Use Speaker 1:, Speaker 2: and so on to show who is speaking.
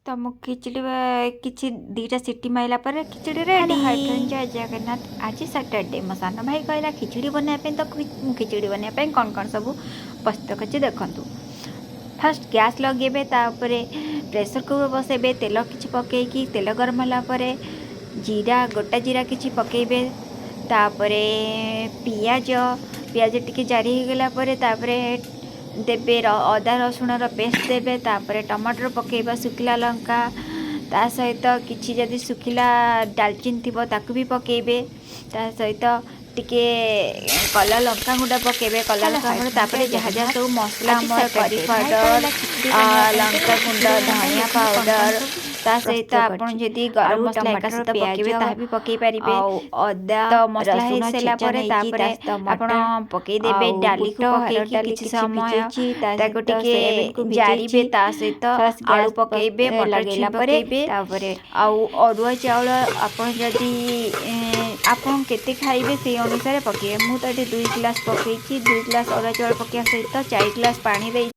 Speaker 1: ତ ମୁଁ ଖିଚିଡ଼ି କିଛି 2ଟା ସିଟି ମାରିଲା ପରେ khichdi
Speaker 2: hello
Speaker 1: ready.
Speaker 2: Hi friend, ଜୟ ଜଗନ୍ନାଥ। ଆଜି ସଟରଡେ। ମୋ ସାନ ଭାଇ କହିଲା ଖିଚିଡ଼ି ବନେଇବା ପାଇଁ। ତ ମୁଁ ଖିଚିଡ଼ି ବନେଇବା ପାଇଁ କ'ଣ କ'ଣ ସବୁ ପ୍ରସ୍ତୁତ କରିଛି ଦେଖନ୍ତୁ। ଫାର୍ଷ୍ଟ ଗ୍ୟାସ୍ ଲଗେଇବେ, ତାପରେ ପ୍ରେସର୍ କୁକର୍ ବସେଇବେ। ତେଲ କିଛି ପକେଇକି, ତେଲ ଗରମ ହେଲା ପରେ ଜିରା, ଗୋଟା ଜିରା କିଛି ପକେଇବେ। ତାପରେ ପିଆଜ, ପିଆଜ ଟିକେ ଜାରି ହେଇଗଲା ପରେ ତାପରେ ଦେବେ ଅଦା ରସୁଣର ପେଷ୍ଟ ଦେବେ। ତାପରେ ଟମାଟର ପକେଇବା, ଶୁଖିଲା ଲଙ୍କା, ତା ସହିତ କିଛି ଯଦି ଶୁଖିଲା ଡାଲଚିନି ଥିବ ତାକୁ ବି ପକେଇବେ। ତା ସହିତ ଟିକେ କଲର୍ ଲଙ୍କା ଗୁଣ୍ଡ ପକେଇବେ, କଲର୍
Speaker 1: ହ୍ୟାଲୋ
Speaker 2: ଲଙ୍କା
Speaker 1: ହାଇ
Speaker 2: ଗୁଣ୍ଡ।
Speaker 1: ଫ୍ରେଣ୍ଡ,
Speaker 2: ତାପରେ
Speaker 1: ଜୟ
Speaker 2: ଯାହା ଯାହା
Speaker 1: ଜଗନ୍ନାଥ।
Speaker 2: ସବୁ ମସଲା
Speaker 1: ଆଜି
Speaker 2: ଆମର କରି
Speaker 1: ସଟରଡେ। ଭାଇ
Speaker 2: ପାଉଡ଼ର,
Speaker 1: କହିଲା ଖିଚିଡ଼ି ବନେଇବା ପାଇଁ, ତ
Speaker 2: ଲଙ୍କା
Speaker 1: ମୁଁ
Speaker 2: ଗୁଣ୍ଡ,
Speaker 1: ଖିଚିଡ଼ି ବନେଇବା ପାଇଁ
Speaker 2: ଧନିଆ
Speaker 1: ଦେଖନ୍ତୁ କ'ଣ କ'ଣ
Speaker 2: ପାଉଡ଼ର,
Speaker 1: ସବୁ
Speaker 2: ତା ସହିତ
Speaker 1: ପ୍ରସ୍ତୁତ
Speaker 2: ଆପଣ
Speaker 1: କରିଛି।
Speaker 2: ଯଦି ଗରମ
Speaker 1: ଆଳୁ,
Speaker 2: ମସଲା ଏକା
Speaker 1: ଟମାଟର,
Speaker 2: ସହିତ
Speaker 1: ପିଆଜ
Speaker 2: ପକେଇବେ, ତାହା ବି ପକେଇ ପାରିବେ।
Speaker 1: ଆଉ ଅଦା
Speaker 2: ତ ମସଲା
Speaker 1: ରସୁଣ
Speaker 2: ହେଇସାରିଲା
Speaker 1: ଛେଚା
Speaker 2: ପରେ
Speaker 1: ନେଇଛି,
Speaker 2: ତାପରେ
Speaker 1: ତା ସହିତ
Speaker 2: ଆପଣ
Speaker 1: ମଟର
Speaker 2: ପକେଇଦେବେ
Speaker 1: ଆଉ
Speaker 2: ଡାଲିକୁ।
Speaker 1: ବୁଟ, ହରଡ଼
Speaker 2: ପକେଇକି
Speaker 1: ଡାଲି
Speaker 2: କିଛି
Speaker 1: କିଛି
Speaker 2: ସମୟ
Speaker 1: ଭିଜେଇଛି, ତା
Speaker 2: ତାକୁ
Speaker 1: ସହିତ
Speaker 2: ଟିକେ
Speaker 1: ସୋୟାବିନକୁ
Speaker 2: ଜାରିବେ।
Speaker 1: ଭିଜେଇଛି।
Speaker 2: ତା ସହିତ
Speaker 1: ଫାର୍ଷ୍ଟ
Speaker 2: ଆଳୁ
Speaker 1: ଗ୍ୟାସ୍
Speaker 2: ପକେଇବେ, ମଟର ଛୁଇଁ
Speaker 1: ଲଗେଇଲା ପରେ
Speaker 2: ପକେଇବେ
Speaker 1: ତାପରେ
Speaker 2: ଆଉ ଅରୁଆ ଚାଉଳ ଆପଣ ଯଦି ଆପଣ କେତେ ଖାଇବେ ସେଇ ଅନୁସାରେ ପକେଇବେ। ମୁଁ ତ ଏଠି 2 ଗ୍ଲାସ୍ ପକେଇଛି। 2 ଗ୍ଲାସ୍ ଅରୁଆ ଚାଉଳ ପକେଇବା ସହିତ 4 ଗ୍ଲାସ୍ ପାଣି ଦେଇଛି।